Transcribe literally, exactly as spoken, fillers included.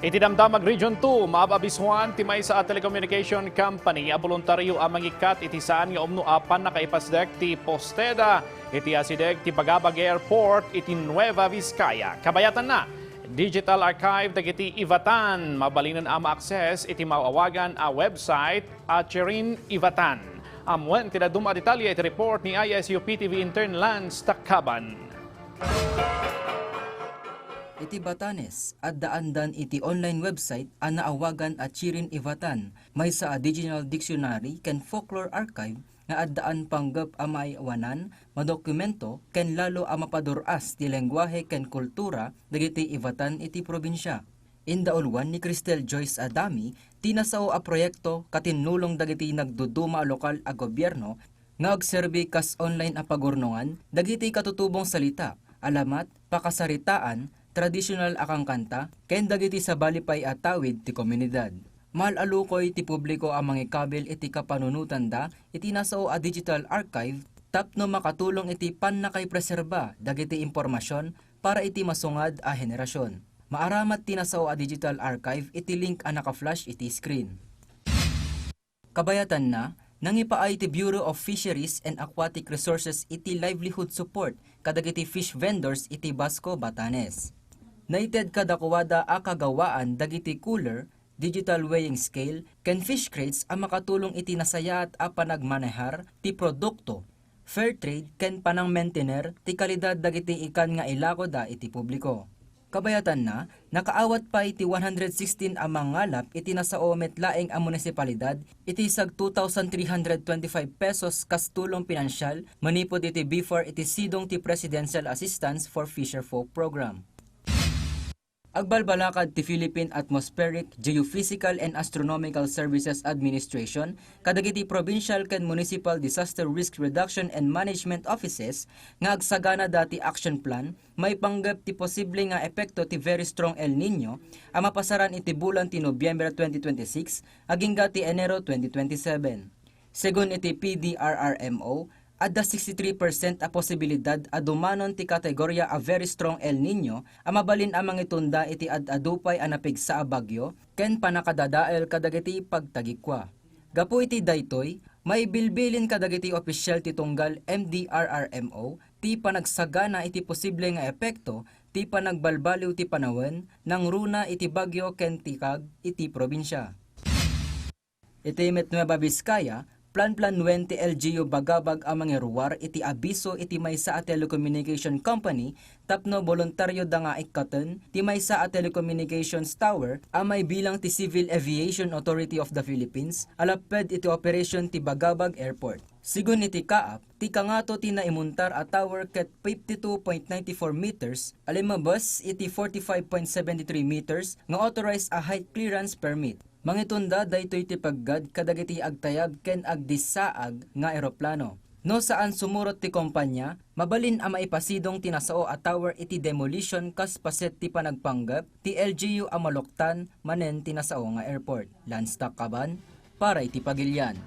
Iti Damdamag Region two, maababisuan ti maysa a telecommunication company a boluntario a mangikkat iti saan nga umno a pannakaipasdek ti posteda iti asideg ti Bagabag Airport iti Nueva Vizcaya. Kabayatanna, digital archive dagiti Ivatan. Mabalinen a ma-access iti maawagan a website a Chirin Ivatan. Ammoen ti dadduma a detalye iti report ni I S U P T V intern Lance Takaban. Iti Batanes, adda andan iti online website a naawagan a Chirin Ivatan, maysa a digital dictionary ken folklore archive nga addaan panggep a maiwanan, madokumento, ken lalo a mapadur-as ti lengguahe ken kultura dagiti Ivatan iti probinsia. Indauluan ni Cristel Joyce Adami ti nasao a proyekto katinnulong dagiti nagduduma a lokal a gobierno nga agserbi kas online a pagurnongan dagiti katutubong salita, alamat, pakasaritaan, tradisyonal a kangkanta, ken dagiti sabali pay a tawid ti komunidad. Maal-alukoy ti publiko a mangikabil iti kapanunotanda iti nasao a digital archive tapno makatulong iti pannakaipreserba dagiti impormasyon para iti masungad a henerasyon. Maaramat ti nasao a digital archive iti link a naka-flash iti screen. Kabayatanna, nangipaay ti Bureau of Fisheries and Aquatic Resources iti livelihood support kadagiti fish vendors iti Basco, Batanes. Naited kadakuada a kagawaan dagiti cooler, digital weighing scale, ken fish crates a makatulong iti nasayaat a panagmanehar ti produkto, fair trade, ken panangmaintainer ti kalidad dagiti ikan nga ilakoda iti publiko. Kabayatanna, nakaawat pay ti one hundred sixteen a mangalap iti nasao met laeng a munisipalidad iti sag two thousand three hundred twenty-five pesos kas tulong pinansial manipud iti BFAR iti sidong ti Presidential Assistance for Fisherfolk Program. Agbalbalakad ti Philippine Atmospheric, Geophysical, and Astronomical Services Administration kadagiti provincial ken municipal disaster risk reduction and management offices nga agsaganada ti action plan maipanggep ti posible nga epekto ti very strong El Niño a mapasaran iti bulan ti Nobyembre twenty twenty-six agingga ti Enero twenty twenty-seven. Segun iti P D R R M O, adda sixty-three percent a posibilidad a dumanon ti kategoria a very strong El Niño a mabalin a mangitunda iti ad-adu pay a napigsa a bagyo ken pannakadadael kadagiti pagtagikua. Gapu iti daytoy, maibilbilin kadagiti opisyal ti tunggal M D R R M O ti panagsagana iti posible nga epekto ti panagbalbaliw ti panawen nangruna iti bagyo ken ti kag iti probinsia. Iti met Nueva Vizcaya, planplanuen ti L G U Bagabag a mangiruar iti abiso iti maysa a telecommunication company tapno boluntarioda nga ikkaten ti maysa a telecommunications tower a maibilang ti Civil Aviation Authority of the Philippines a lapped iti operation ti Bagabag Airport. Segun iti kaap, ti kangato ti naimuntar a tower ket fifty-two point nine four meters a limmabes iti forty-five point seven three meters nga authorized a height clearance permit. Mangitunda daytoy ti peggad kadagiti agtayab ken agdissaag nga eroplano. No saan sumurot ti kompania, mabalin a maipasidong ti nasao a tower iti demolition kas paset ti panagpanggep ti L G U a maluktan manen ti nasao nga airport. Lance Takaban, para iti Pagilian.